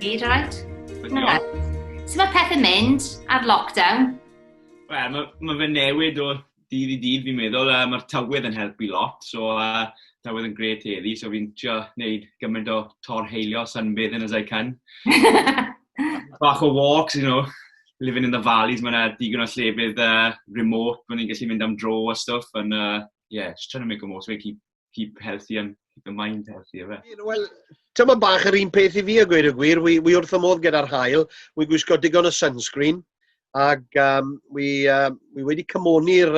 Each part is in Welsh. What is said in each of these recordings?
gyd, alright? Right? Sut mae pethau'n mynd ar lockdown? Wel, mae fe newid o dydd i dydd, fi'n meddwl. Mae'r tywydd yn helpu lot, so tywydd yn gret heddi, so fi'n trio gwneud gymaint o torheulio sunbathing as I can. Bach o walks, living in the valleys, mae yna digon o llefydd remote, mae ni'n gallu mynd am dro a stuff, and yeah, just trying to make the most of it, keep healthy and keep the mind healthy, efe. Wel, tyma bach yr un peth i fi a gweud y gwir, wi wrth y modd gyda'r haul, wi gwisgo digon o sunscreen, ac wi wedi cymoni'r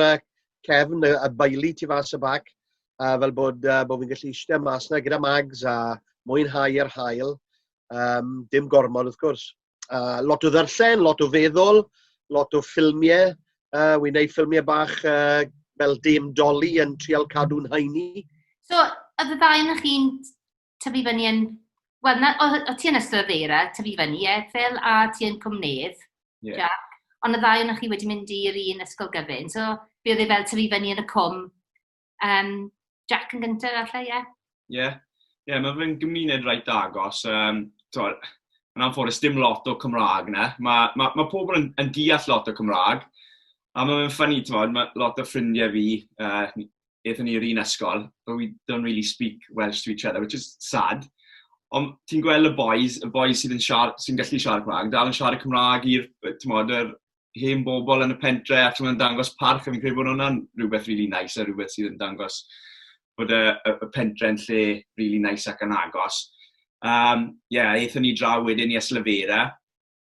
cefn, y baili tu fas y bac, fel bod fi'n gallu eistedd mas na gyda mags a mwynhau yr haul. Dim gormod, wrth gwrs. Lot o ddarllen, lot o feddwl, lot o ffilmiau. Wi'n neud ffilmiau bach fel Dame Dolly yn trial cadw'n heini. So, oedd y ddau ohonoch chi'n tyfu fyny yn... Wel, na, o ti yn Ystalyfera, tyfu fyny, ie, Phil, a ti yn Cwmnedd, yeah. Jack. Ond y ddau ohonoch chi wedi mynd i'r un ysgol gyfun. So, be oedd e fel tyfu fyny yn y cwm? Jack yn gyntaf, falle, ie? Ie, yeah, mae fe'n gymuned reit agos. Yn anffodus, dim lot o Cymraeg na. Mae pobl yn deall lot o Cymraeg. A mae fe'n ffynnu, ti'n mae lot o ffrindiau fi, aethon ni i'r un ysgol, but we don't really speak Welsh to each other, which is sad. Ond ti'n gweld y boys sydd yn siarad, sy'n gallu siarad Cymraeg, dal yn siarad Cymraeg i'r, ti'n modd, yr hen bobl yn y pentre, ac mae'n dangos parch, a fi'n credu bod hwnna'n rhywbeth really nice, a rhywbeth sydd yn dangos bod y pentre'n lle really nice ac yn agos. Yeah, aethon ni draw wedyn i Ystalyfera,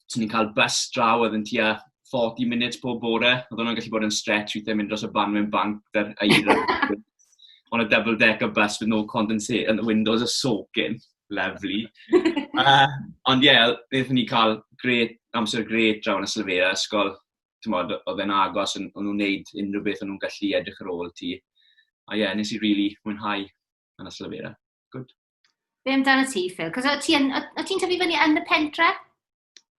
so ni'n cael bus draw oedd yn tua 40 minutes pob bore. Oedd hwnna'n gallu bod yn stretch, weithiau mynd dros y Banwen Bank, da'r eira. On a double-decker bus with no condensate and the windows are soaking. Lovely. Ond ie, yeah, wnaethon ni cael great, amser great draw yn Ystalyfera, ysgol, t'mod, oedd e'n agos, o'n nhw'n neud unrhyw beth o'n nhw'n gallu edrych ar ôl ti. A ie, yeah, nes i really mwynhau yn Ystalyfera. Good. Be amdano ti, Phil? Cos o ti'n tyfu fyny yn y pentre?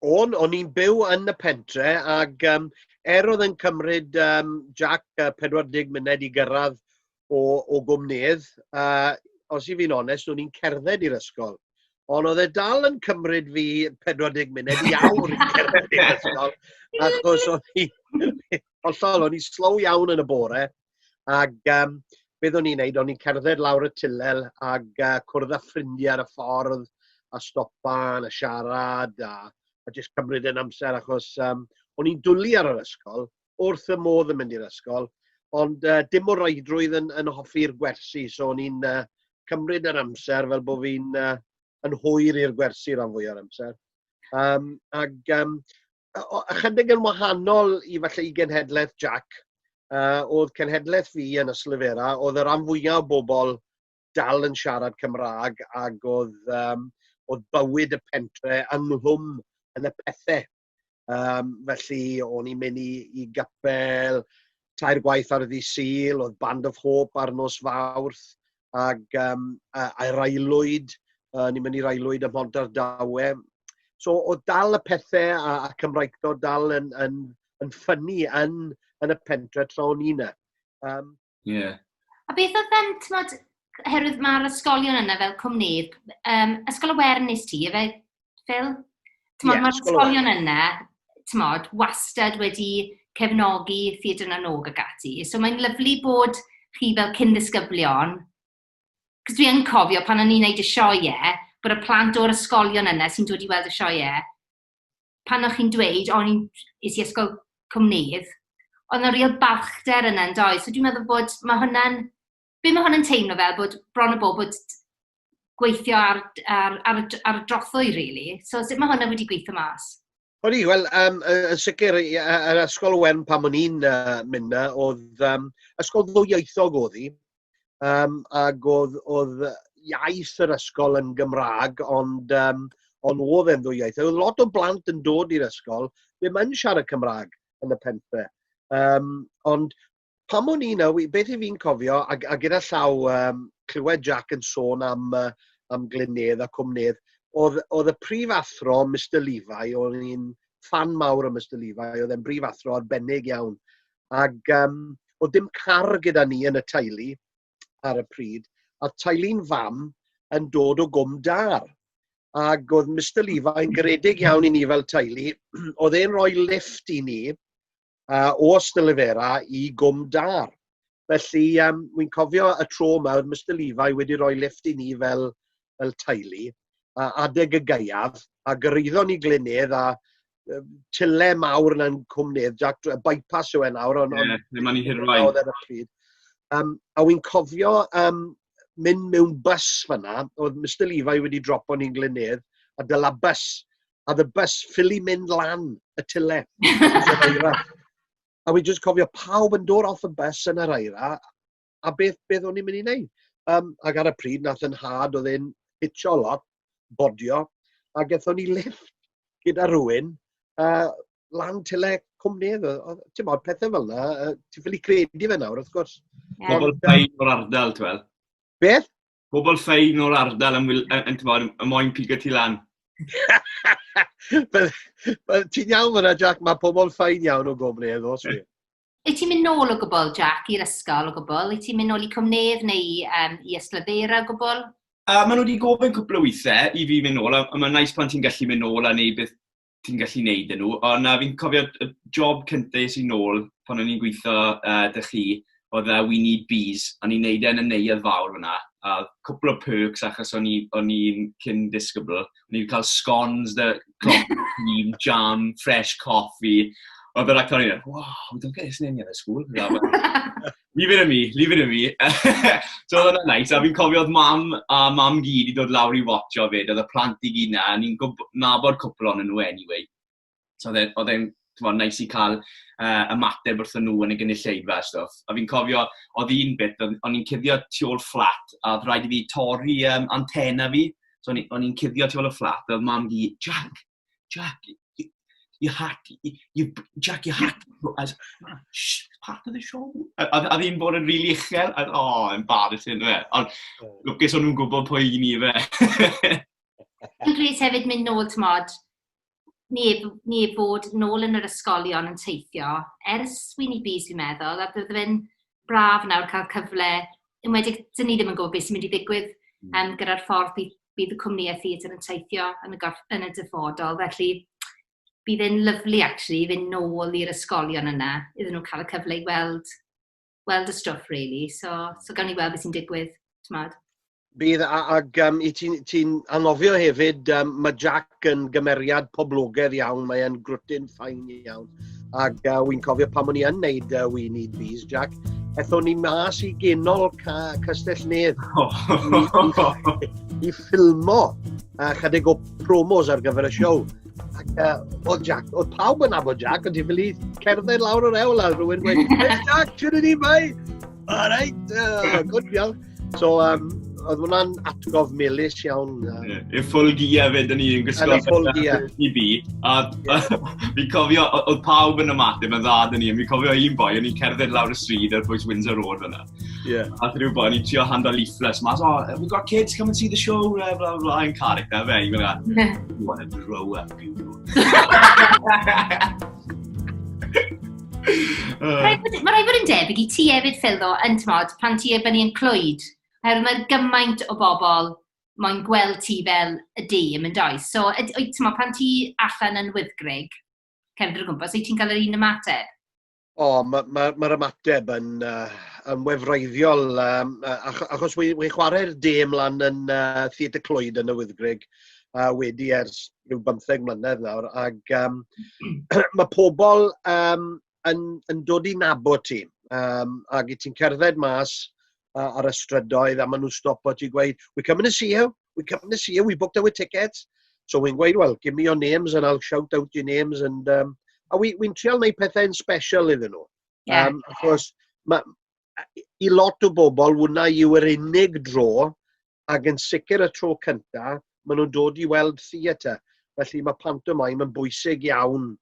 O'n i'n byw yn y pentre ac er oedd yn cymryd Jack 40 munud i gyrraedd o Gwmnedd, os i fi'n onest, o'n i'n cerdded i'r ysgol. Ond oedd e dal yn cymryd fi 40 munud i awr i cerdded i'r ysgol, achos o'n i, hollol, o'n i'n slow iawn yn y bore. Ac beth o'n i'n neud, o'n i'n cerdded lawr y tilel ac cwrdd â ffrindiau ar y ffordd, a stopan, a siarad, a jyst cymryd yn amser, achos o'n i'n dwlu ar yr ysgol, wrth y modd yn mynd i'r ysgol, ond dim o reidrwydd yn hoffi'r gwersi, so o'n i'n cymryd yr amser fel bod fi'n yn hwyr i'r gwersi rhan fwy o'r amser. Ac ychydig yn wahanol i falle i genhedlaeth Jack, oedd cenhedlaeth fi yn Ystalyfera, oedd y rhan fwyaf o bobl dal yn siarad Cymraeg ac oedd bywyd y pentre ynghlwm yn y pethau. Felly o'n i'n mynd i gapel tair gwaith ar ddydd Sul, oedd Band of Hope ar nos Fawrth, ac a'r aelwyd, ni'n mynd i'r aelwyd ym Mhontardawe. So oedd dal y pethau a Cymraegdod dal yn ffynnu yn y pentre tra o'n i yna. A beth oedd yn, t'mod, oherwydd mae'r ysgolion yna fel Cwmnedd, Ysgol y Wern nes ti, efe, Phil? T'mod, Ie, mae'r Ysgol y Wern. Ysgolion yna, t'mod, wastad wedi cefnogi Theatr na nOg ac ati. So mae'n lyfli bod chi fel cyn-ddisgyblion, cos dwi yn cofio pan o'n i'n neud y sioeau, bod y plant o'r ysgolion yna sy'n dod i weld y sioeau, pan o'ch chi'n dweud, o'n i'n es i ysgol Cwmnedd, oedd yna real balchder yna yn doedd. So dwi'n meddwl bod mae hwnna'n, be mae hwnna'n teimlo fel bod bron o bod gweithio ar y drothwy, really. So sut mae hwnna wedi gweithio mas? Odi, wel, yn sicr, yr Ysgol Wern pan o'n i'n mynd na, oedd ysgol ddwyieithog oedd hi, ac oedd iaith yr ysgol yn Gymraeg, ond oedd e'n ddwyieithog. Oedd lot o blant yn dod i'r ysgol ddim yn siarad Cymraeg yn y pentre. Ond pan o'n i 'na, beth i fi'n cofio, a gyda llaw clywed Jack yn sôn am Glyn-nedd a Cwmnedd, oedd y prif athro, Mr Levi, o'n i'n ffan mawr o Mr Levi, oedd e'n brif athro arbennig iawn. Ac oedd dim car gyda ni yn y teulu ar y pryd, a teulu'n fam yn dod o Gwm Dâr. Ac oedd Mr Levi yn garedig iawn i ni fel teulu. Oedd e'n rhoi lift i ni o Ystalyfera i Gwm Dâr. Felly, wy'n cofio y tro yma, oedd Mr Levi wedi rhoi lift i ni fel teulu, a adeg y gaeaf, a gyrraeddon ni Glyn-nedd a tyle mawr yna'n Cwm Nedd, Jack, bypass yw e nawr, ond Ie, ddim yn i Hirwaun. Oedd ar y pryd. A wy'n cofio mynd mewn bus fyna, oedd Mr Levi wedi dropo ni'n Glyn-nedd, a dyla bus, a the bus ffili mynd lan y tyle. A wy'n just cofio pawb yn dod off y bus yn yr eira, a beth o'n i'n mynd i wneud. Ac ar y pryd, nath yn nhad, oedd e'n hitcho lot, bodio, a gethon ni lift gyda rhywun lan tyle Cwm Nedd. Ti'n bod, pethau fel yna, ti'n ffili credu fe nawr, wrth gwrs. Yeah. Pobl ffein o'r ardal, ti'n wel. Beth? Pobl ffein o'r ardal yn, ti'n bod, yn moyn pigo ti lan. Ti'n iawn fyna, Jack, mae pobl ffein iawn o Gwm Nedd, oes wir. Wyt ti'n mynd nôl o gwbl, Jack, i'r ysgol o gwbl? Wyt ti'n mynd nôl i Cwm Nedd neu i Ystalyfera o gwbl? Maen nhw wedi gofyn cwpl o weithiau i fi mynd nôl, a mae'n nice pan ti'n gallu mynd nôl a neud beth ti'n gallu neud yn nhw. Ond fi'n cofio y job cyntaf es i nôl pan o'n i'n gweithio 'da chi, oedd We Need Bees, a ni'n neud e yn y neuadd fawr fyna. A cwpl o perks achos o'n i'n cyn disgybl. O'n i'n cael scones, the coffee, jam, fresh coffee. Oedd yr actor i'n, "Wow, we don't get this in any other school." Leave it to me, leave it to me. So oedd hwnna'n nice. A fi'n cofio oedd mam a mam gyd i dod lawr i watcho fyd. Oedd y plant i gyd na, a ni'n nabod cwpl ohonyn nhw anyway. So oedd e'n, t'mod, nice i cael ymateb wrthyn nhw yn y gynulleidfa a stwff. A fi'n cofio, oedd un bit, o'n i'n cuddio tu ôl fflat, a oedd rhaid i fi torri antenna fi. So o'n i'n cuddio tu ôl y fflat, oedd mam gi, "Jack, Jack, your hat, you, Jack, your hat." As, "Shh, part of the show." A fi'n bod yn really uchel, a, oh, embarrassing, fe. Ond lwcus o'n nhw'n gwybod pwy i ni fe. Dwi'n grêt hefyd mynd nôl, t'mod, ni fod nôl yn yr ysgolion yn teithio ers We Need Bees, fi'n meddwl, a bydde fe'n braf nawr cael cyfle, enwedig dyn ni ddim yn gwybod beth sy'n mynd i ddigwydd gyda'r ffordd bydd y cwmnïau theatr yn teithio yn y dyfodol. Felly bydd e'n lyfli actually i fynd nôl i'r ysgolion yna, iddyn nhw cael y cyfle i weld y stwff, really. So gawn ni weld beth sy'n digwydd, t'mod. Bydd, ag i ti'n anghofio hefyd, mae Jack yn gymeriad poblogaidd iawn, mae e'n grwtyn ffain iawn. Ac wy'n cofio pan o'n i yn neud We Need Bees, Jack, ethon ni mas i genol Castell Nedd i ffilmo chydig o promos ar gyfer y siow. Ac oedd Jack, oedd pawb yn nabod Jack, ond ti'n ffili cerdded lawr yr hewl a rhywun gweud, "Hey Jack, shwt ni mai?" "All right, good, iawn." So, oedd hwnna'n atgof melus iawn. Yeah. Full gear fyd, yn i'n gwisgo. Yn y full gear. I fi. A fi'n cofio, oedd pawb yn ymateb yn dda dyn ni, a fi'n cofio un boi, o'n i'n cerdded lawr y stryd ar bwys Windsor Road fyna. A rhyw boi, o'n i'n trio hando leaflets mas, "Oh, we've got kids, come and see the show, blah, blah, blah," in character, fe, i'n mynd, "You want to grow up, you do." Mae rhaid bod yn debyg i ti hefyd, Phil, ddo, yn tymod, pan ti fyny yn Clwyd. Oherwydd mae gymaint o bobl moyn gweld ti fel y dame yn does. So, wyt, tymod, pan ti allan yn Wyddgrug, cerdded o gwmpas, wyt ti'n cael yr un ymateb? O, mae'r ma ymateb yn wefreiddiol, achos wi chwarae'r dame lan yn Theatr Clwyd yn y Wyddgrug wedi ers rhyw 15 mlynedd nawr, ac mae pobl yn dod i nabod ti, ac i ti'n cerdded mas ar y strydoedd a maen nhw'n stopo ti gweud, "We coming to see you, we coming to see you, we booked our tickets." So wy'n gweud, "Well, give me your names and I'll shout out your names." And, a wy'n trial gwneud pethau'n special iddyn nhw. Achos ma, i lot o bobl, hwnna yw'r unig dro, ac yn sicr y tro cynta, maen nhw'n dod i weld theatr. Felly mae pantomime yn bwysig iawn,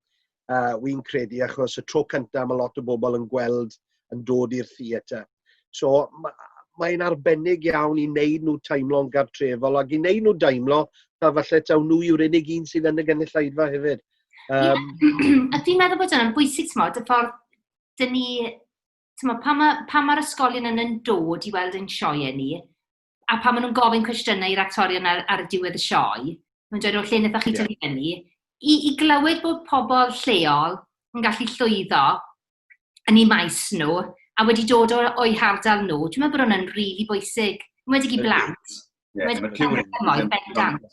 wy'n credu, achos y tro cynta mae lot o bobl yn gweld yn dod i'r theatr. So mae'n arbennig iawn i wneud nhw teimlo'n gartrefol ac i wneud nhw deimlo ta falle taw nhw yw'r unig un sydd yn y gynulleidfa hefyd. A dwi'n meddwl bod yna'n bwysig, t'mod, y ffordd dyn ni, t'mod, pan mae'r ysgolion yn dod i weld ein sioeau ni, a pan maen nhw'n gofyn cwestiynau i'r actorion ar y diwedd y sioe, Mae'n dweud o lle wnaethoch chi tyfu fyny, i glywed bod pobl lleol yn gallu llwyddo yn eu maes nhw a wedi dod o'u hardal nhw, dwi'n meddwl bod hwnna'n rili bwysig. Enwedig i blant. Ie, Wedi ma' cael Q&A cymoedd bendant.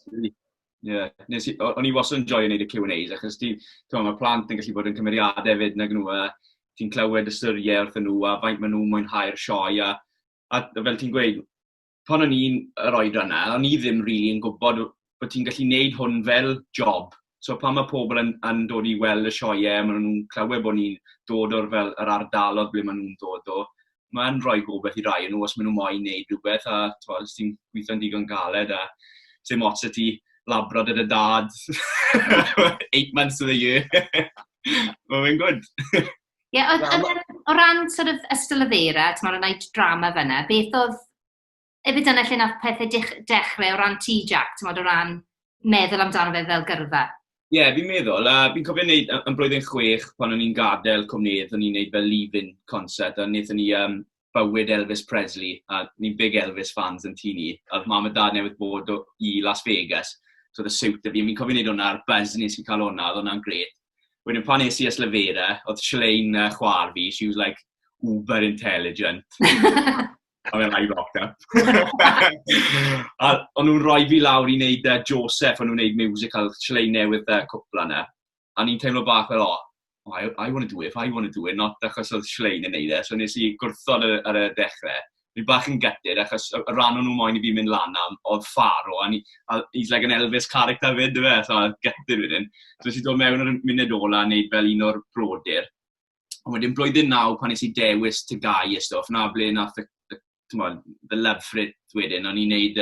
Ie, nes i, o'n i wastad yn joio wneud y Q&As, achos ti, ti'n mae plant yn gallu bod yn cymeriadau hefyd, nag nhw, a ti'n clywed y storiau wrthyn nhw, a faint maen nhw'n mwynhau'r sioe, a fel ti'n gweud, pan o'n i'n yr oedran yna, o'n i ddim rili yn gwybod bod ti'n gallu neud hwn fel job. So pan mae pobl yn dod i weld y sioeau, maen nhw'n clywed bod ni'n dod o'r fel yr ardalodd ble maen nhw'n dod o, mae'n rhoi gobeith i rai o nhw os maen nhw moyn neud rhywbeth, a t'mod, os ti'n gweithio'n digon galed a sim ots y ti labro dy dad 8 months of the year. Mae'n fe'n good. Ie, o ran sort of Ystalyfera, ti'n meddwl, wneud drama fyna, beth oedd, efo dyna lle nath pethau dechrau o ran ti, Jack, ti'n meddwl, o ran meddwl amdano fe fel gyrfa? Ie, yeah, fi'n meddwl, fi'n cofio wneud yn blwyddyn 6 pan o'n i'n gadael Cwm Nedd, o'n i'n neud fel leaving concert, a wnaethon ni bywyd Elvis Presley, a ni'n big Elvis fans yn tŷ ni, a oedd mam a dad newydd bod i Las Vegas, so oedd y siwt 'da fi, fi'n cofio wneud hwnna, a'r buzz nes i cael hwnna, oedd hwnna'n gret. Wedyn pan es i Ystalyfera, oedd Shalane, chwaer fi, she was like uber intelligent. A then I rocked up. A o'n nhw'n rhoi fi lawr i wneud Joseph, o'n nhw'n wneud musical Shalane newydd cwpla yna. A ni'n teimlo bach fel, Oh, I want to do it if I want to do it, not achos oedd Shalane yn neud e." So nes i gwrthod ar y dechrau. Ni bach yn gutted, achos y rhan o'n nhw moyn i fi mynd lan am, oedd Pharaoh, a he's like an Elvis character fyd, dyfe? So gutted wedyn. So nes i dod mewn ar y munud ola a neud fel un o'r brodyr. Ond wedyn blwyddyn 9 pan nes i dewis TGAU a stwff, na ble nath y, t'mod, the love for it wedyn. O'n i'n neud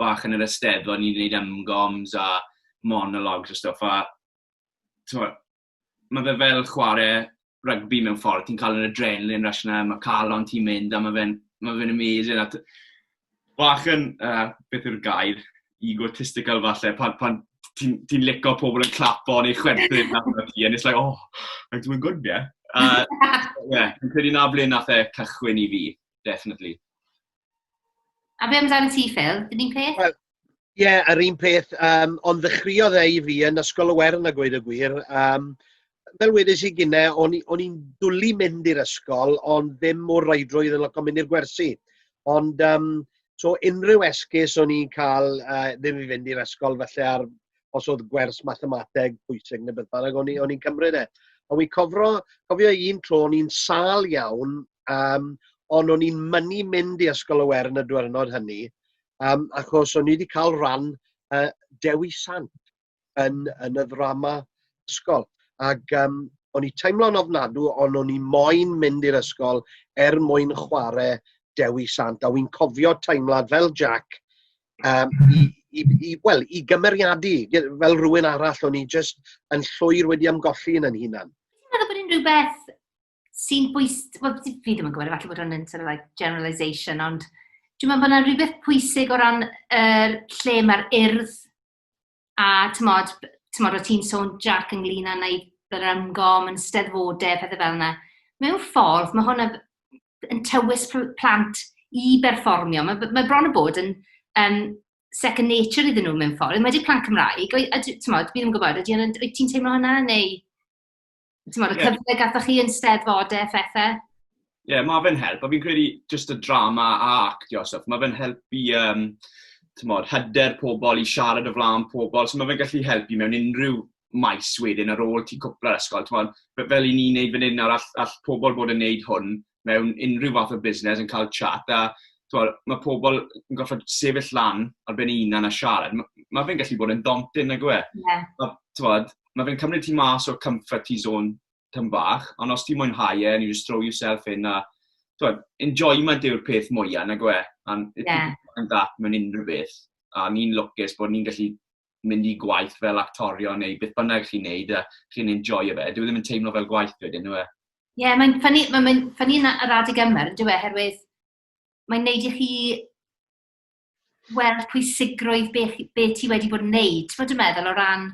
bach yn yr Eisteddfod, o'n i'n neud ymgoms a monologues a stwff, a t'mod, mae fe fel chwarae rygbi mewn ffordd, ti'n cael yr adrenaline rush yna, mae calon ti'n mynd, a mae fe'n amazing. A bach yn, beth yw'r gair, egotistical falle, pan ti'n ti lico pobl yn clapo neu chwerthin arno ti, and it's like, "Oh, I'm doing good, yeah." Yeah, fi'n credu na ble nath e cychwyn i fi, definitely. A be amdano ti, Phil? Yr un peth? Wel, ie, yeah, yr un peth, ond ddechreuodd e i fi yn Ysgol y Wern a gweud y gwir. Fel wedes i gynne, o'n i'n dwlu mynd i'r ysgol, ond ddim o reidrwydd yn lico mynd i'r gwersi. Ond, so unrhyw esgus o'n i'n cael ddim i fynd i'r ysgol, felly ar, os oedd gwers mathemateg pwysig neu beth bynnag, o'n i'n cymryd e. Ond wi'n cofio un tro o'n i'n sâl iawn, ond o'n i'n mynnu mynd i Ysgol y Wern y diwrnod hynny, achos o'n i wedi cael rhan Dewi Sant yn y ddrama ysgol. Ac o'n i teimlo'n ofnadw, ond o'n i moyn mynd i'r ysgol er mwyn chwarae Dewi Sant. A wy'n cofio teimlad fel Jack wel, i gymeriadu fel rhywun arall, o'n i just yn llwyr wedi ymgolli yn hunan. Ti'n meddwl bod unrhyw beth sy'n bwys... Wel, fi ddim yn gwybod, efallai bod hwn yn sort of like generalisation, ond dwi'n meddwl bod yna rhywbeth pwysig o ran lle mae'r Urdd a tymod, o ti'n sôn, Jack, ynglyn â wneud yr ymgom yn steddfodau, pethau fel yna. Mewn ffordd, mae hwnna yn tywys plant i berfformio. Mae bron o bod yn second nature iddyn nhw mewn ffordd. Wedi plant Cymraeg, a tymod, fi ddim yn gwybod, wyt ti'n teimlo hwnna, neu tymod, y cyfle gathoch chi yn steddfodau, phethau? Ie, yeah, mae fe'n help, a fi'n credu just y drama a actio stuff, mae fe'n helpu tymod, hyder pobl i siarad o flaen pobl, so mae fe'n gallu helpu mewn unrhyw maes wedyn ar ôl ti cwpla'r ysgol. Tymod, fel i ni'n neud fan hyn nawr, all pobl bod yn neud hwn mewn unrhyw fath o busnes yn cael chat, a tymod, mae pobl yn gorfod sefyll lan ar ben eu hunan a siarad. Mae fe'n gallu bod yn daunting, nag yw e? Yeah. Tymod, mae fe'n cymryd ti mas o'r comfort zone tym bach, ond os ti'n mwynhau e, and you just throw yourself in, a tymod, enjoyment yw'r peth mwyaf, nag yw e? And if you find that mewn unrhyw beth, a ni'n lwcus bod ni'n gallu mynd i gwaith fel actorion neu beth bynnag chi'n neud, a chi'n enjoyo fe. Dyw e ddim yn teimlo fel gwaith wedyn, yw e? Ie, yeah, mae'n ffynnu yn yr adeg yma, yn dyw e, herwydd mae'n neud i chi weld pwysigrwydd be ti wedi bod yn neud. Ti'n fod yn meddwl o ran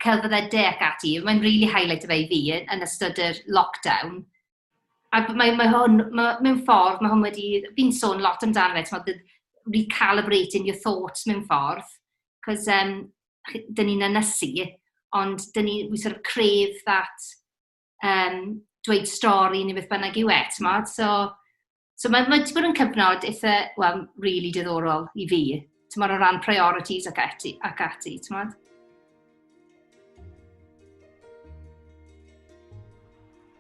celfyddydau ac ati, mae'n really highlight fe i fi yn ystod yr lockdown. A mae hwn, mewn ffordd, mae hwn wedi, fi'n sôn lot amdano fe, ti'n meddwl, recalibrating your thoughts mewn ffordd. Cos dyn ni'n ynysu, ond dyn ni, we sort of crave that dweud stori neu beth bynnag yw e, t'mod? So, so mae, mae 'di bod yn cyfnod eitha, wel, really diddorol i fi, t'mod, o ran priorities ac ati, ac ati, t'mod?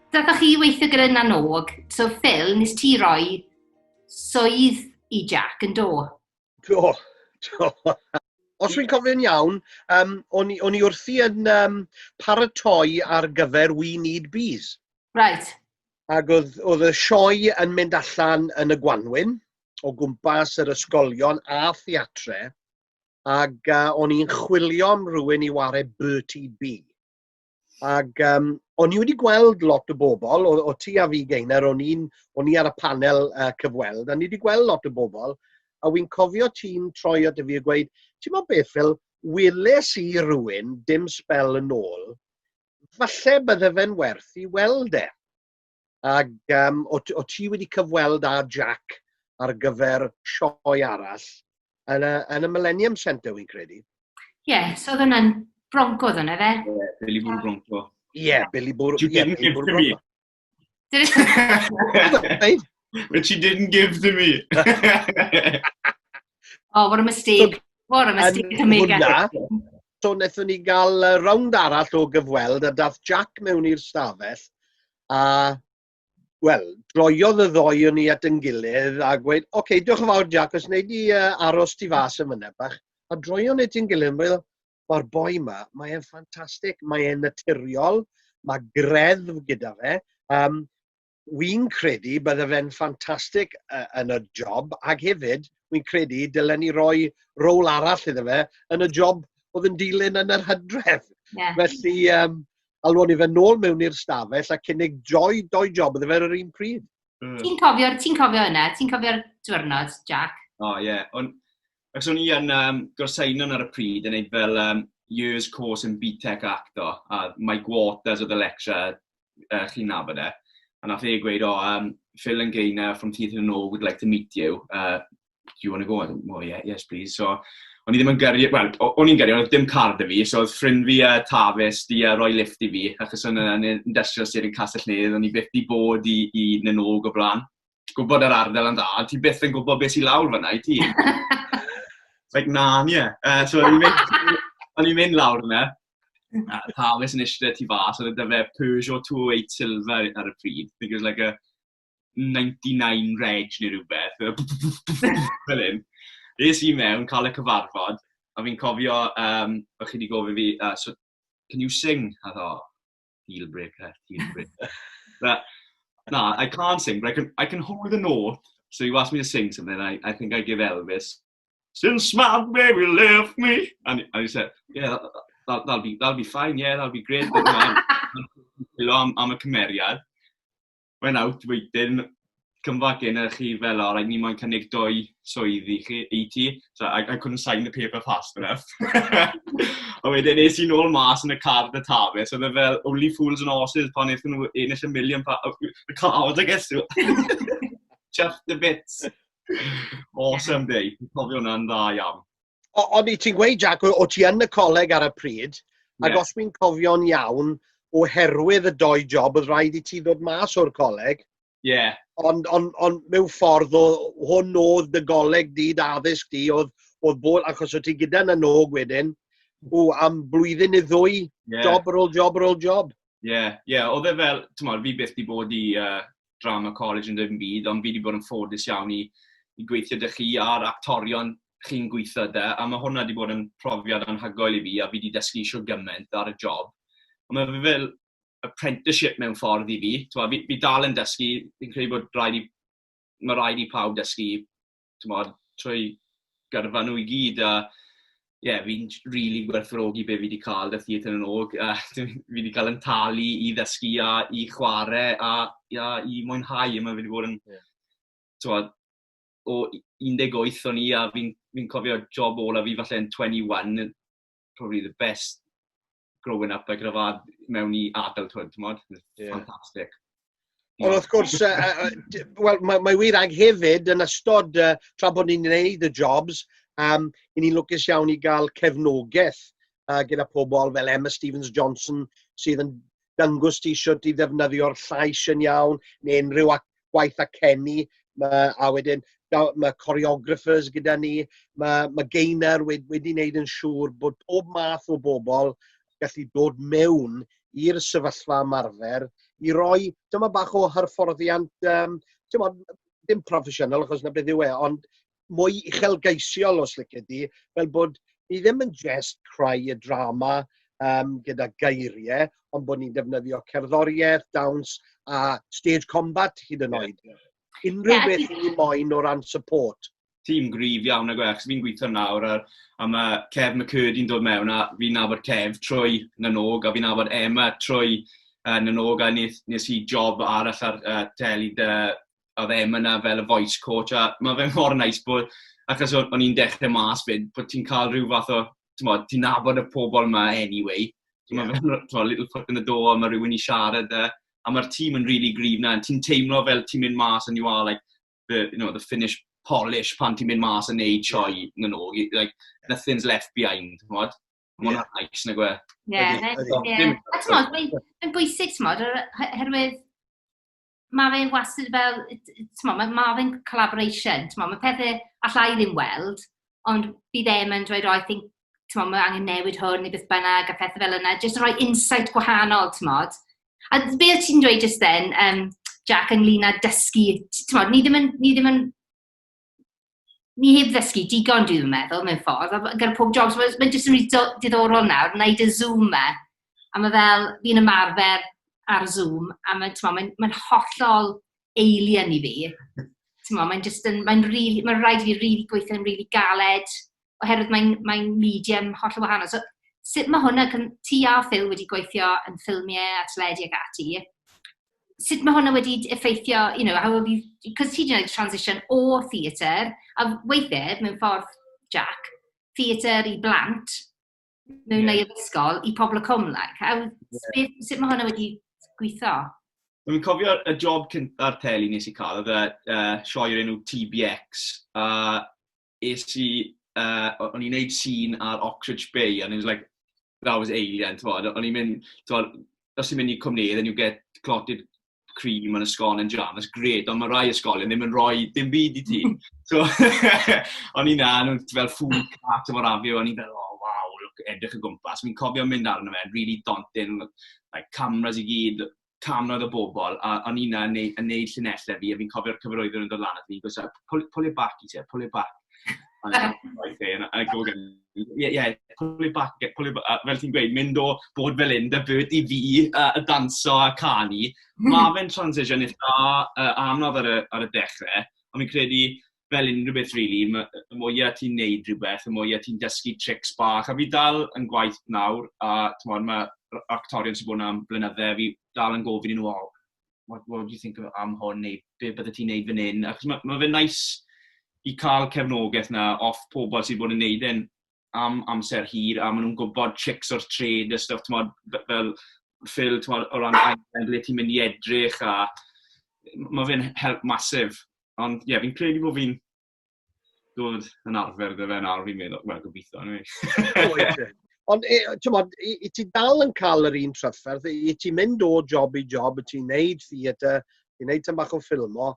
Dathoch chi weithio gyda Nanog, so Phil, nes ti roi swydd i Jack yn do? Do, do. Os fi'n cofio'n iawn, o'n i, o'n i wrthi yn paratoi ar gyfer We Need Bees. Right. Ac oedd, oedd y sioe yn mynd allan yn y gwanwyn, o gwmpas yr ysgolion a theatre, ac o'n i'n chwilio am rhywun i ware Bertie B. Ac o'n i wedi gweld lot o bobl, o ti a fi Gaynor, o'n i'n, o'n i ar y panel cyfweld, a ni wedi gweld lot o bobl, a wy'n cofio ti'n troi at fi a gweud, ti'n meddwl beth Phil, weles i rhywun dim sbel yn ôl, falle bydde fe'n werth i weld e. Ac o, o ti wedi cyfweld â Jack ar gyfer sioe arall yn y, yn y Millennium Centre, wy'n credu. Ie, yeah, so oedd hwnna'n Bronco oedd hwnna, fe? Ie, yeah, Billy Bwrw Bronco. Ie, yeah, Billy Bwrw, yeah, Billy Bwrw Bronco. Which he didn't give to me. Oh, what a mistake. So, what a mistake to make. Hwnna, so wnaethon ni gael rownd arall o gyfweld a dath Jack mewn i'r stafell a, wel, droiodd y ddoi o'n ni at yn gilydd a gweud, oce, okay, diolch yn fawr Jack, os wneud di aros tu fas yn fyna bach. A droion ni at yn gilydd, mae'n mae'r boi ma, mae e'n ffantastig, mae e'n naturiol, mae greddf gyda fe. Wy'n credu bydde fe'n ffantastig yn y job, ac hefyd, wy'n credu dylen ni roi rôl arall iddo fe yn y job oedd yn dilyn yn yr hydref. Yeah. Felly, alwon ni fe nôl mewn i'r stafell a cynnig doi, doi job iddo fe ar yr un pryd. Ti'n cofio'r ti cofio yna? Ti'n cofio'r diwrnod, Jack? O, oh, ie. Yeah. On, Ac o'n i yn Gorseinon ar y pryd yn neud fel year's course in BTEC acto, a Mike Waters oedd y lecturer, chi'n nabod e, a nath e gweud, oh, Phil and Gaynor from Theatr na nÓg would like to meet you. Do you want to go? I went, oh, yeah, yes, please. So, o'n i ddim yn gyrru, wel, o'n i'n gyrru, ond oedd dim car 'da fi, so oedd ffrind fi Tavis di roi lift i fi, achos o'n yn industrial estate yn Castell Nedd, o'n i byth di bod i Na nÓg o blaen. Gwybod yr ardal yn dda, ond ti byth yn gwybod beth sy'n lawr fyna i ti. Like Narnia. So o'n i'n mynd, o'n i'n mynd lawr yna, a Tavis yn eistedd tu fas, oedd 'da fe Peugeot 208 Silver ar y pryd. I think it was like a 99 reg neu rhywbeth. Fel hyn. Es i mewn, cael y cyfarfod, a fi'n cofio, o'ch chi wedi gofyn fi, so, can you sing? A ddo, deal breaker, deal breaker. But, na, I can't sing, but I can hold a note. So you asked me to sing something, and I think I give Elvis. Since my baby left me. And he said, yeah, that'll be fine, yeah, that'll be great. But, no, am y cymeriad. Went out, waiting, come back in a chi fel, all right, ni moyn cynnig doi swydd i chi, i ti. So I couldn't sign the paper fast enough. A wedyn nes i nôl mas yn y car dy Tavis, oedd e fel Only Fools and Horses pan wnaethon nhw ennill y million the car, I guess. Chuffed to bits. Awesome day. Fi'n cofio hwnna'n dda iawn. Ond i ti'n gweud, Jack, o ti yn y coleg ar y pryd, ac os fi'n cofio'n iawn, oherwydd y doi job, oedd rhaid i ti ddod mas o'r coleg. Ond mewn ffordd, hwn oedd dy goleg di, dy addysg di, oedd bod, achos o ti gyda Na nÓg wedyn, o, am blwyddyn neu ddwy, job ar ôl job ar ôl job. Ie, yeah, ie, yeah. Oedd e fel, t'mod, fi byth di bod i drama college yn dim byd, ond fi di bod yn ffodus iawn i gweithio 'da chi a'r actorion chi'n gweithio 'da, a mae hwnna di bod yn profiad anhygoel i fi, a fi di dysgu shwd gymaint ar y job. Ond mae fe fel apprenticeship mewn ffordd i fi. T'mod, fi dal yn dysgu, fi'n credu bod rhaid i, mae rhaid i pawb dysgu, t'mod, trwy gyrfa nhw i gyd, a ie, yeah, fi'n really gwerthfawrogi be fi wedi cael 'da Theatr na nÓg. Fi wedi cael yn talu i ddysgu a i chwarae a i mwynhau, a mae fe wedi bod yn, t'mod, o 18 o'n i, a fi cofio job ola fi falle yn 21, probably the best growing up I could have had mewn i adulthood, t'mod? Fantastic. Ond wrth gwrs, wel, mae wir ag hefyd yn ystod, tra bod ni'n gwneud y jobs, i ni'n lwcus iawn i gael cefnogaeth. gyda pobl fel Emma Stevens Johnson sydd yn dangos ti sut i ddefnyddio'r llais yn iawn, neu unrhyw gwaith a Kenny, a wedyn mae choreographers gyda ni, mae Gaynor wedi wneud yn siŵr bod pob math o bobl gallu dod mewn i'r sefyllfa ymarfer i roi dyma bach o hyfforddiant, ti'mod, dim proffesiynol achos na beth yw e, ond mwy uchelgeisiol os licio di, fel bod ni ddim yn just creu y drama gyda geiriau, ond bod ni'n defnyddio cerddoriaeth, dawns a stage combat hyd yn oed. Unrhyw beth ni moyn o ran support. Tîm gryf iawn ag e, achos fi'n gweithio nawr a mae Kev McCurdy'n dod mewn a fi'n nabod Kev trwy Nanog a fi'n nabod Emma trwy Nanog a nes i job arall ar teli dy oedd Emma na fel y voice coach a mae fe'n mor nice bod, achos o'n i'n dechrau mas fyd, bod ti'n cael rhyw fath o, t'mod, ti'n nabod y pobl yma anyway. So mae fe'n, t'mod, little foot in the door, mae rhywun i siarad a mae'r tîm yn really gryf na. Ti'n teimlo fel ti'n mynd mas and you are like the finished polish pan ti'n mynd mas yn neud sioe Nanog. Like, nothing's left behind, t'mod? Mae hwnna'n nice, nag yw e? Ie, Dim- A t'mod, mae'n bwysig, t'mod, oherwydd mae fe'n wastad fel, t'mod, ma fe'n collaboration, t'mod, mae pethau allai ddim weld, ond bydd Emma yn dweud, "Oh, I think, t'mod, mae angen newid hwn neu beth bynnag," a pethau fel yna, jyst rhoi insight gwahanol, t'mod. A be o ti'n dweud just then, Jack, ynglyn â dysgu, t'mod, ni heb ddysgu digon, dwi'n meddwl, mewn ffordd, a gyda pob job, so mae'n jyst yn rili diddorol nawr, wneud y Zoom 'ma, a mae fel, fi'n ymarfer ar Zoom, a mae'n mae hollol alien i fi. T'mod, mae'n just yn, mae'n really, mae'n rhaid i fi really gweithio'n really galed, oherwydd mae medium hollol wahanol. So, sut mae hwnna, ti a Phil wedi gweithio yn ffilmiau a teledu ac ati, sut mae hwnna wedi effeithio, how have you, because ti wedi gwneud transition o theatr, a weithiau, mewn ffordd, Jack, theatr i blant, mewn neuadd ysgol, i Pobol y Cwm, like. Sut mae hwnna wedi gweithio? Dwi'n cofio y job cynta'r teli nes i cael, oedd y sioe o'r enw TBX, a es i, o'n i'n neud scene ar Oxwich Bay, and it was like, that was alien, t'mod, o'n i'n mynd, t'mod, os ti'n mynd i Cwmni, then you get clotted cream and a scone and jam, that's great, ond mae rai ysgolion ddim yn rhoi dim byd i ti. So, o'n i na, nhw'n fel food cart o afio, o'n i fel, "Oh, wow, look," edrych o gwmpas. Fi'n cofio mynd arno fe, really daunting, like, cameras i gyd, cannoedd o bobl, a o'n i na yn neud llinellau fi, a fi'n cofio'r cyfarwyddwr yn dod lan at fi, goes, Pull it back," he said, "pull it back." And I go, "Okay," and I go again, Yeah, pull it back, pull it back." A fel ti'n gweud, mynd o bod fel un, dy Bert i fi, a danso a canu, mae fe'n transition eitha anodd ar y dechrau, ond fi'n credu fel unrhyw beth really, y mwyaf ti'n neud rhywbeth, y mwyaf ti'n dysgu tricks bach, a fi dal yn gwaith nawr, a t'mod, mae actorion sy'n bod am blynydde, fi dal yn gofyn i nhw, "Oh, what do you think am hwn?" neu "Be bydde ti'n neud fan hyn?" Achos ma fe'n nice i cael cefnogaeth na off pobl sydd bod yn neud e'n am amser hir, a maen nhw'n gwybod tricks o'r trade a stuff, t'mod, fel Phil, t'mod, o ran ble ti'n mynd i edrych, a mae fe'n help massive. Ond ie, yeah, fi'n credu bod fi'n dod yn arfer 'da fe nawr, fi'n meddwl, wel, gobeithio, anyway. Oed e. Ond, t'mod, i ti dal yn cael yr un trafferth, i ti'n mynd o job i job, i ti'n neud theatr, ti'n neud tam bach o ffilmo,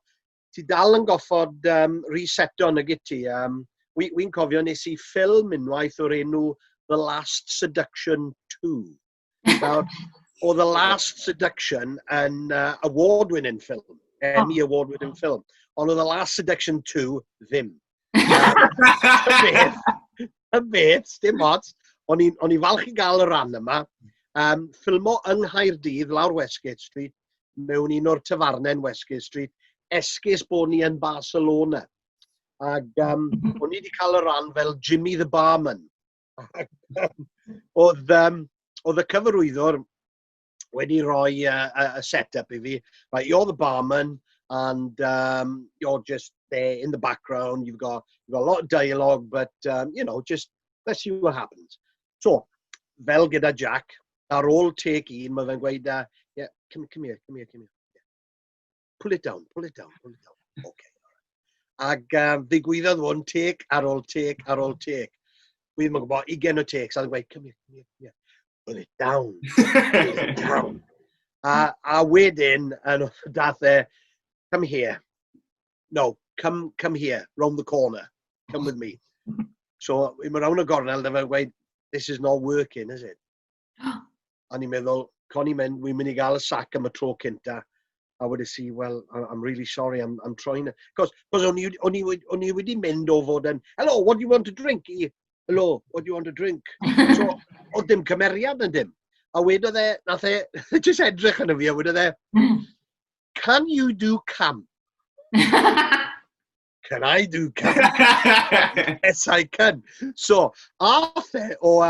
ti dal yn goffod reseto nag i ti. Wi'n cofio nes i ffilm unwaith o'r enw The Last Seduction 2. Nawr, o The Last Seduction yn award-winning film, Emmy award-winning film. Ond oedd The Last Seduction 2 ddim. Y beth, dim ots. O'n i falch i gael y ran yma. Ffilmo yng Nghaerdydd, lawr Westgate Street, mewn un o'r tafarnau yn Westgate Street, esgus bod ni yn Barcelona. Ac o'n i wedi cael y ran fel Jimmy the Barman. Ac, oedd y cyfarwyddwr wedi rhoi a set-up i fi. "Right, you're the barman, and you're just there in the background. You've got a lot of dialogue, but just let's see what happens." So, fel gyda Jack, ar ôl take un, mae fe'n gweud, "Yeah, come, come here, come here, come here. Yeah. Pull it down, pull it down, pull it down. Okay." Ac ddigwyddodd hwn take ar ôl take ar ôl take. Wi ddim yn gwybod, 20 o takes, a oedd yn gweud, "Come here, come here, come here. Put it down, put it down." A wedyn, yn dath e, "Come here. No, come here, round the corner. Come with me." So, i'n mynd round y gornel, da fe'n gweud, "This is not working, is it?" A ni'n meddwl, con i'n mynd, wi'n mynd i gael y sac am y tro cynta. A wedes i, "Well, I'm really sorry, I'm trying to." Cos o'n i wedi mynd o fod yn, "Hello, what do you want to drink?" I, "Hello, what do you want to drink?" So, oedd dim cymeriad yn dim. A wedodd e, nath e, just edrych yn y fi, a wedodd e, "Can you do camp?" "Can I do camp? Yes, I can." So, ath e o,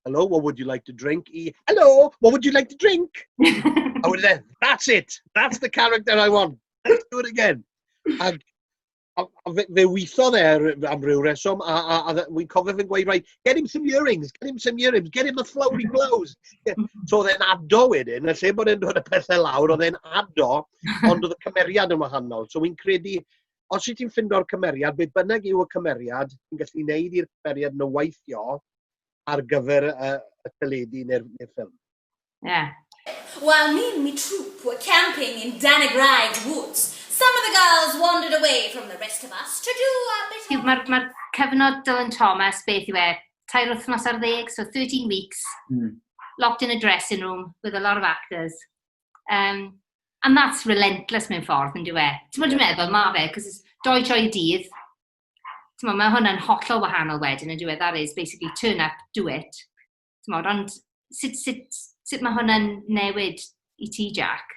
"Hello, what would you like to drink?" I, "Hello, what would you like to drink?" A wedodd e, "That's it. That's the character I want. Let's do it again." A fe weithodd e am ryw reswm, a wy'n cofio fe'n gweud, "Right, get him some earrings, get him some earrings, get him a flowery blouse." Yeah. So oedd e'n ado wedyn, yn lle bod e'n dod y pethau lawr, oedd e'n ado, ond oedd y cymeriad yn wahanol. So wy'n credu, os wyt ti'n ffindo'r cymeriad, beth bynnag yw y cymeriad, ti'n gallu neud i'r cymeriad yn y weithio ar gyfer y teledu neu'r ffilm. While me and me troop were camping in Danygraig Woods, some of the girls wandered away from the rest of us to do a bit of Mae'r ma cyfnod Dylan Thomas, beth yw e, 13 wythnos, so 13 weeks, locked in a dressing room with a lot of actors. And that's relentless mewn ffordd, yn dyw e? Ti'n bod, dwi'n meddwl, ma fe, cos it's doi troi y dydd. Ti'n bod, mae hwnna'n hollol wahanol wedyn, yn dyw e? That is basically turn up, do it. Ti'n bod, ond sut mae hwnna'n newid i ti, Jack?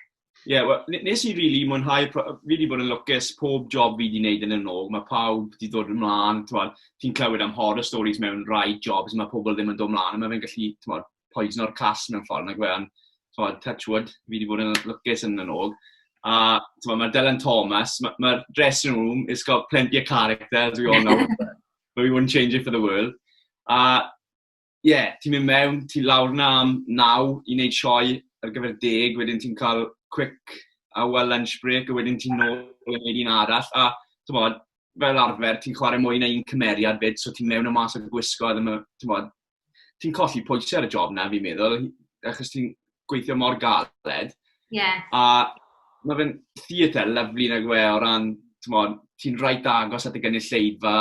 Ie, yeah, well, nes i really mwynhau, fi wedi bod yn lwcus pob job fi wedi gwneud yn y nog, mae pawb wedi dod ymlaen, ti'n clywed am horror stories mewn rai jobs, mae pobl ddim yn dod ymlaen, a mae fe'n gallu, t'mod, poisono'r cast mewn ffordd, nag fe, ond, t'mod, touch wood, fi wedi bod yn lwcus yn y nog. A, t'mod, mae Dylan Thomas, mae'r ma dressing room, it's got plenty of character, as we all know, but we wouldn't change it for the world. A, ie, yeah, ti'n mynd mewn, ti'n lawr na am 9 i wneud sioe ar gyfer 10, wedyn ti'n cael quick hour lunch break, a wedyn ti'n nôl i wneud un arall. A, ti'n fel arfer, ti'n chwarae mwy na un cymeriad fyd, so ti'n mewn o mas o'r gwisgo, a ddim, ti'n ti'n colli pwysau ar y job na, fi'n meddwl, achos ti'n gweithio mor galed. A mae fe'n theatr lyfli nag yw e o ran, t'mod, ti'n reit agos at y gynulleidfa,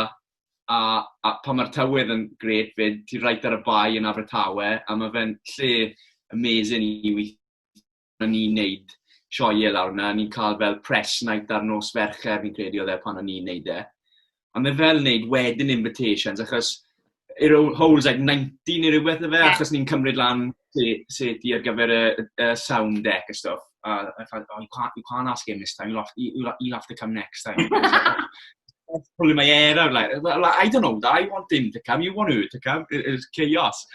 a pan mae'r tywydd yn grêt fyd, ti'n reit ar y bae yn Abertawe, a mae fe'n lle amazing i weithio. Ni'n neud sioeau lawr yna, ni'n cael fel press night ar nos Fercher, fi'n credu oedd e pan o'n i'n neud e. A mae fel neud wedding invitations, achos it holds like 90 neu rhywbeth o fe, achos ni'n cymryd lan seti ar gyfer y sound deck a stuff. A I thought, "Oh, you can't ask him this time, you'll have to come next time." Pulling my hair out, like, "Well, I don't know, I want him to come, you want her to come." It's chaos.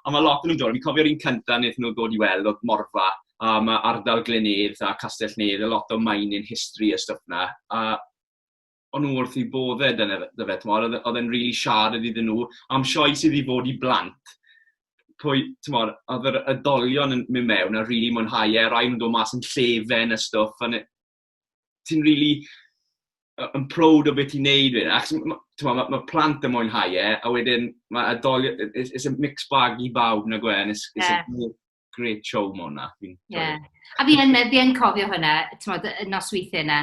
A mae lot yn nhw'n dod, fi'n cofio'r un cyntaf wnaethon nhw ddod i weld, oedd Morfa, a mae ardal Glyn-nedd a Castell Nedd, a lot o mining history a stuff na. A o'n nhw wrth i boddau dyna dy fe, t'mod, oedd e'n really siarad iddyn nhw am sioe sydd i fod i blant. Pwy, t'mod, oedd yr oedolion yn mynd mewn a really mwynhau e, rai nhw'n dod mas yn llefen a stwff, a ti'n really yn proud o beth ti'n neud wedyn. Achos, t'mod, ma plant yn mwynhau e, a wedyn mae oedolion, it's a mixed bag i bawb na gwe, and it's a great, great show ma hwnna. Fi'n joio. A fi yn cofio hwnna, t'mod, y nosweithiau yna,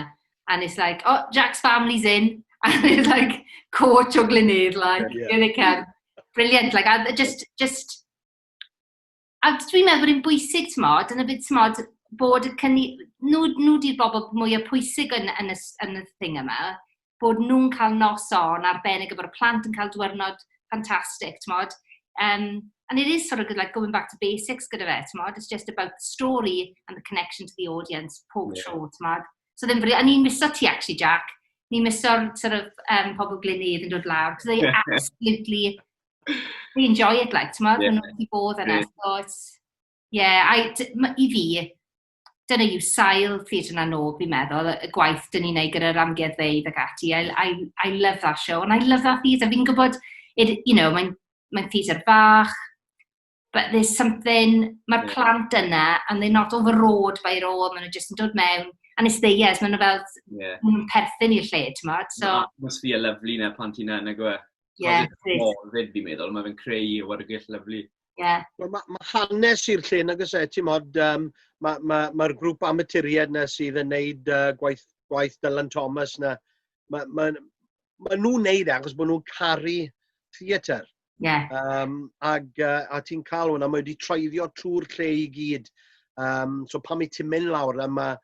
and it's like, "Oh, Jack's family's in," and it's like, coach o Glyn-nedd, like, "Here they come." Brilliant, like, a just, a dwi'n meddwl bod e'n bwysig, t'mod, dyna beth, t'mod, bod y cynni, nhw di'r bobl mwyaf pwysig yn y thing yma, bod nhw'n cael noson arbennig a bod y plant yn cael diwrnod ffantastig, t'mod. And it is sort of like going back to basics gyda fe, t'mod. It's just about the story and the connection to the audience pob tro, t'mod. So ddim a ni'n miso ti actually, Jack. Ni'n miso'r sort of pobl Glyn-nedd yn dod lawr, because they absolutely, they enjoy it, like, t'mod? Yeah. Maen nhw wedi bod yna. So it's, yeah, I fi, dyna yw sail Theatr na Nog, fi'n meddwl, y gwaith dyn ni'n neud gyda'r amgueddfeydd ac ati. I love that show, and I love that theatre. Fi'n gwybod, mae'n theatr bach, but there's something, mae'r plant yna, and they're not overawed by it all, maen nhw just yn dod mewn, and it's theirs, maen nhw fel, maen nhw'n perthyn i'r lle, ti'n modd? So, Atmosphere lovely na pan ti'n yna, nag yw e? Yeah, Fyd, fi'n meddwl, mae fe'n creu awyrgylch lyfli. Yeah. Wel, mae ma hanes i'r lle nag oes e, ti'n modd, mae'r ma, ma, ma grŵp amaturiaid na sydd yn neud gwaith, gwaith Dylan Thomas na, mae ma, ma nhw'n neud e achos bod nhw'n caru theatr. Yeah. Ag, a ti'n cael hwnna, mae wedi treiddio trwy'r lle i gyd. So pan i ti'n mynd lawr na, mae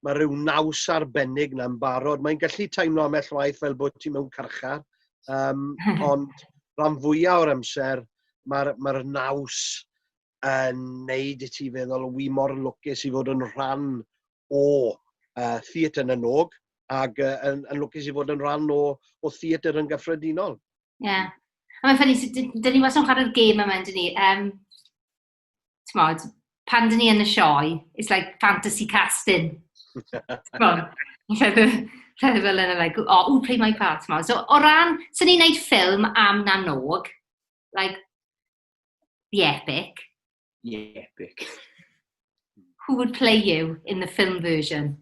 ma rhyw naws arbennig na'n barod. Mae'n gallu teimlo ambell waith fel bod ti mewn carchar, ond rhan fwyaf o'r amser, mae'r ma naws yn neud i ti feddwl, wi mor lwcus i fod yn rhan o Theatr na nÓg, ac yn lwcus i fod yn rhan o theatr yn gyffredinol. Ie. Yeah. A mae'n funny, dyn ni wastad yn chwarae'r gêm yma, dyn ni. T'mod, pan dyn ni yn y sioe, it's like fantasy casting. T'mod, llefydd fel yna, like, "Oh, who play my part?" T'mod. So, o ran, sy'n ni'n neud ffilm am Na nÓg, like, the epic. The epic. Who would play you in the film version?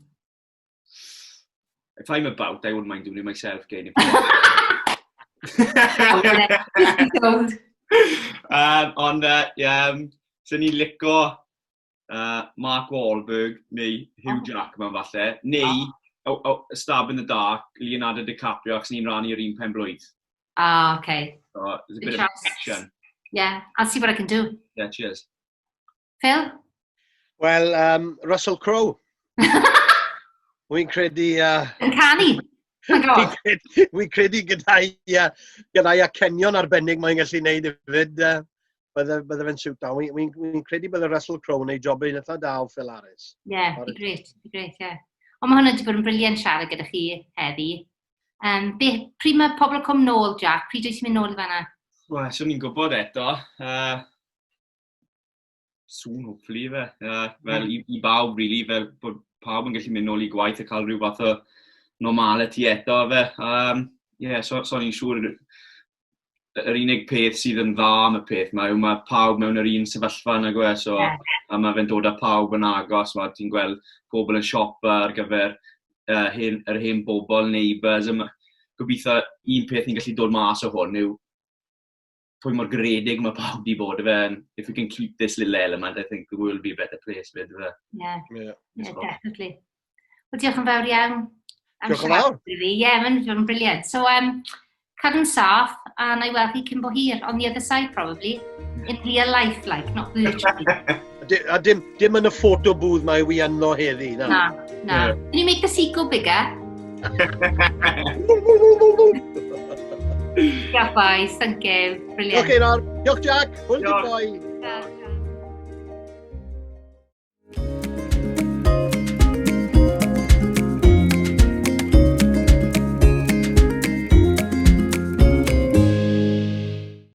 If I'm about, I wouldn't mind doing it myself, Gain. Don't. Ond, yeah, sy'n ni'n lico Mark Wahlberg neu Hugh Jackman falle, neu oh, Stab in the Dark, Leonardo DiCaprio, achos ni'n rannu'r un pen blwydd. Ah, okay. So, there's a bit of connection. Yeah, I'll see what I can do. Yeah, cheers. Phil? Wel, Russell Crowe. Wy'n credu Yn canu? My God. Wy'n credu gyda'i acenion arbennig mae'n gallu neud hefyd. Bydde fe'n siwt da. Wy credu bydde Russell Crowe yn neud job yn eitha da o Phil Harris. Yeah, be great, be great, yeah. Ond mae hwnna wedi bod yn brilliant siarad gyda chi heddi. Pryd mae Pobl y Cwm nôl, Jack? Pryd wyt ti'n mynd nôl i fanna? Wel, swn i'n gwybod eto. Soon, hopefully, fe. Fel i bawb, really, fel bod pawb yn gallu mynd nôl i gwaith a cael rhyw fath o normality eto, fe. Yeah, so ni'n siŵr yr unig peth sydd yn dda am y peth ma yw mae pawb mewn yr un sefyllfa nag yw e, so a mae fe'n dod â pawb yn agos, mae ti'n gweld pobl yn siopa ar gyfer yr hen bobl, neighbours, a gobeithio un peth ni'n gallu dod mas o hwn yw pwy mor garedig mae pawb di bod fe, and if we can keep this little element, I think the world will be a better place fyd, fe. Yeah, definitely. Wel, diolch yn fawr iawn am Diolch yn fawr. Ie, yeah, mae'n fod yn brilliant. So, cadw'n saff, a na i weld chi cyn bo hir, on the other side probably. In real life, like, not virtually. A dim yn y photo booth mae wi yno heddi, na. Na. Can you make the seat go bigger? Diolch, boys. Thank you. Brilliant. Okay, nawr. Diolch, Jack. Hwyl, Diolch. Bye. Ta.